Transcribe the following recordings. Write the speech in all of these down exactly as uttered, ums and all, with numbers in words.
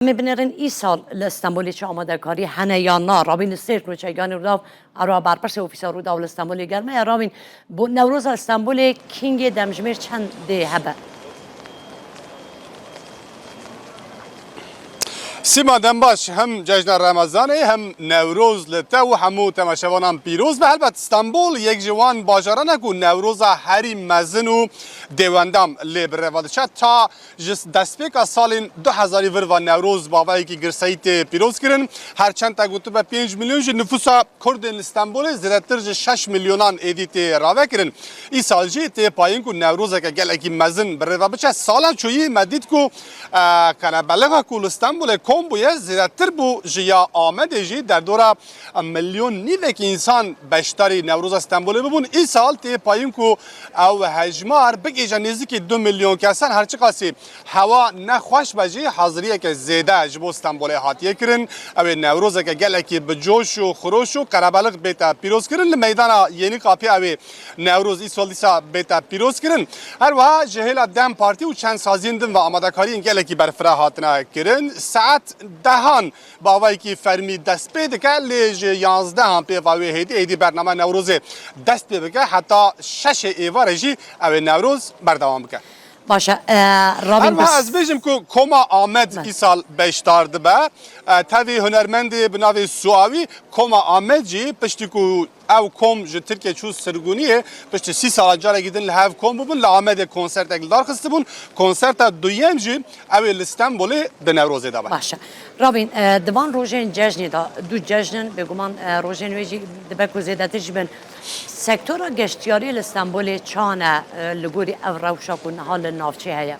Em ê binêrin îsal li Stenbolê çi amadekarî hene yan na? Rabîn Sêrt Nûçeganî Rûdaw, a berpirsê Ofîsa Rûdaw li Stenbolê gel me ye. Rabîn, bo Newroza Stenbolê kîngê demjimêr çend dê hebe? Sîma, dem baş, hem cejna Remezanê hem Newroz li te û hemû temaşevanan pîroz be. Helbet Stenbol yek ji wan bajaran e ku Newroza herî mezin û dêwendam lê bi rê ve diçe. Ta ji destpêka salên du hezarî vir ve Newroz bi avayekî girseyî tê pîrozkirin. Her çend te gotibe pênc milyon, ji nifûsa Kurdên li Stenbolê zêdetir ji şeş milyonan êdî tê ravekirin. Îsal jî tê payîn ku Newrozeke gelekî mezin bi rê ve biçe. Sala çûyî me dît ku, e, qerebelixa ku li Stenbolê kom bûye zêdetir bû ji ya Amedê jî, derdora milyon nîvekî însan beşdarî Newroza Stenbolê bibûn. Îsal tê payîn ku ew hejmar bigihîje nêzîkî du milyon kesan, her çiqasî hewa ne xweş be jî, haziriyeke zêde ji bo Stenbolê hatiye kirin. Ew ê Newrozeke gelekî bi coş û xiroş û qerebelix bête pîrozkirin. Li meydana Yeni Kapı ew ê Newroz îsal dîsa bête pîrozkirin. Her wiha ji hêla dem Partî û çend saziyên din ve amadekariyên gelekî berfireh hatine kirin. Saet dehan bi avayekî fermî dest pê dike, lê ji yanzdehan pê ve wê hêdî, hêdî bername Newrozê dest pê bike, heta şeşê êvarê jî ew ê Newroz berdewam bike. Baş e, e, Rabîn, her wiha ez bêjim ku Koma Amed, bes, îsal beşdar dibe. E, tevî hunermendê bi navê Suawî, Koma Amed jî piştî ku ew kom ji Tirkiye çû sirgûniyê, piştî sî sala carekî din li hev kom bûbûn, li Amedê konsertek li dar xistibûn. Konserta duyem jî ew ê li Stenbolê di Newrozê de be. Baş e. Rabîn, e, di van rojên cejnê de, du cejn in, bêguman, e, rojên wê jî dibe ku zêdetir jî bin. Sektora geştiyariyê li Stenbolê çan e, e, li gorî ev rewşa ku niha li navçê heye?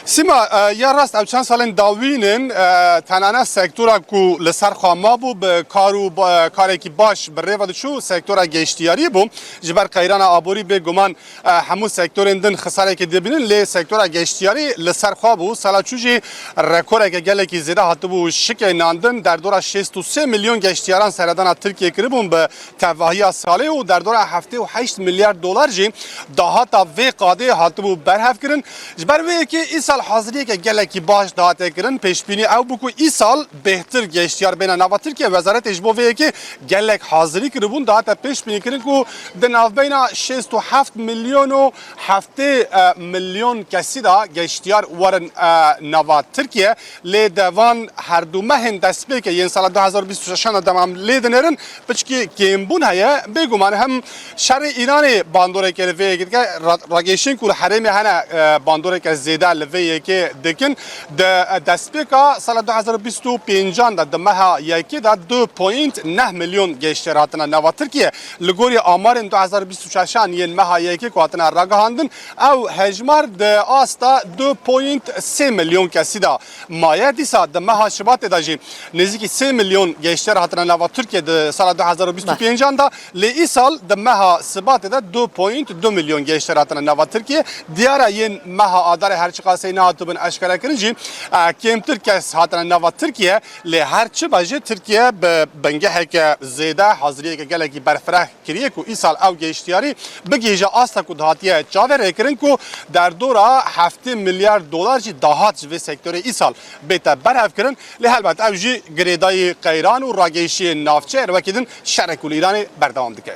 Sîma, e, ya rast ew çend salên dawîn in, e, tenane sektora ku li ser xwe mabû, bi kar û ba-, karekî baş bi rê ve diçû, sektora geştiyariyê bû. Ji ber qeyrana aborî bêguman, e, hemû sektorên din xisarekê dibînin, lê sektora geştiyarî li ser xwe bû. Sala çû jî rekoreke gelekî zêde hatibû şikênandin. Derdora şêst û sê milyon geştiyaran seredana Tirkiyê kiribûn bi tevahiya salê û derdora heftê û heşt milyar dolar jî dahata vê qadê hatibû berhevkirin. Ji ber vê yekê îsal haziriyeke gelekî baş dihate kirin. Pêşbînî ew bû ku îsal bêhtir geştiyar bêne nava Tirkiye. Wezaretê ji bo vê yekê gelek hazirî kiribûn. Dihate pêşbînî kirin ku di navbeyna şêst û heft milyon û heftê milyon kesî de geştiyar werin, e, nava Tirkiye. Lê di van her du mehên destpêkê yên sala du hezar û bîst û şeşan de dem em lê dinêrin, piçkî kêmbûn heye. Bêguman hem şerê Îranê bandoreke li vê yekê dike. Ra-, ragêşên ku li herêmê hene, e, bandoreke zêde li vê yekê dikin. Di, e, destpêka sala du hezar û bîst û pêncan de, di meha yekê de du point neh milyon geştiyar hatine nava Tirkiye. Li gorî amarên du hezar û bîst û şeşan yên meha yekê ku hatine ragihandin, ew hejmar di asta du point sê milyon kesî de maye. Dîsa di meha Şibatê de jî nêzîkî sê milyon geştiyar hatine nava Tirkiye di sala du hezar û bîst û pêncan de, lê îsal di meha Sibatê de du point du milyon geştiyar hatine nava Tirkiye. Diyar e yên meha Adarê her çiqasê nehatibin eşkerekirin jî, e, kêmtir kes hatine nava Tirkiye, lê her çi be jî Tirkiye bi bingeheke zêde haziriyeke gelekî berfireh kiriye ku îsal ew geştiyarî bigihîje asta ku dihatiye çaverêkirin ku derdora heftê milyar dolar jî dahat ji vê sektorê îsal bête berhevkirin. Lê helbet ev jî girêdayî qeyran û ragêşiyên navçeyê wekî din şerê ku li Îranê berdewam dike.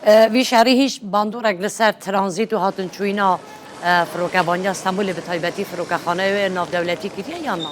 E, vî şerî hîç bandorek li ser tranzît û hatinçûyîna, e, firokevaniya Stenbolê, bi taybetî firokexaneyê wê navdewletî kiriye yan na?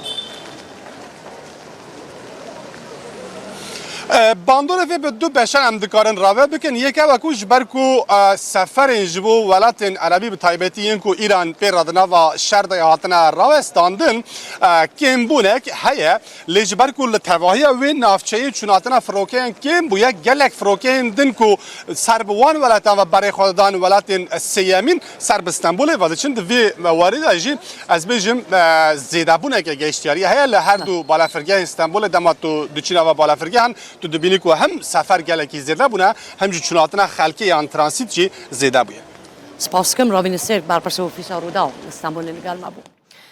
E, bandorê vê bi du beşan em dikarin rave bikin. Yek ew e ku ji ber ku, e, seferên ji bo welatên erebî, bi taybetî yên ku Îran pê re di nava şer de hatine rawestandin, e, kêmbûnek heye. Lê ji ber ku li tevahiya wê navçeyê çûnhatina firokeyan kêm bûye, gelek firokeyên din ku ser bi wan welatan ve berê xwe didan welatên sêyemîn, ser bi Stenbolê ve diçin. Di vê warî de jî ez bêjim, e, zêdebûneke geştiyariyê heye li her du balafirgehên Stenbolê. Dema tu diçî nava balafirgehan, tu dibînî ku hem sefer gelekî zêde bûne, hem jî çûnhatina xelkê yan transît jî zêde bûye. Spas dikim, Ravîn Sêrk, berpirsê Ofîsa Rûdaw li Stenbolê li gel me bû.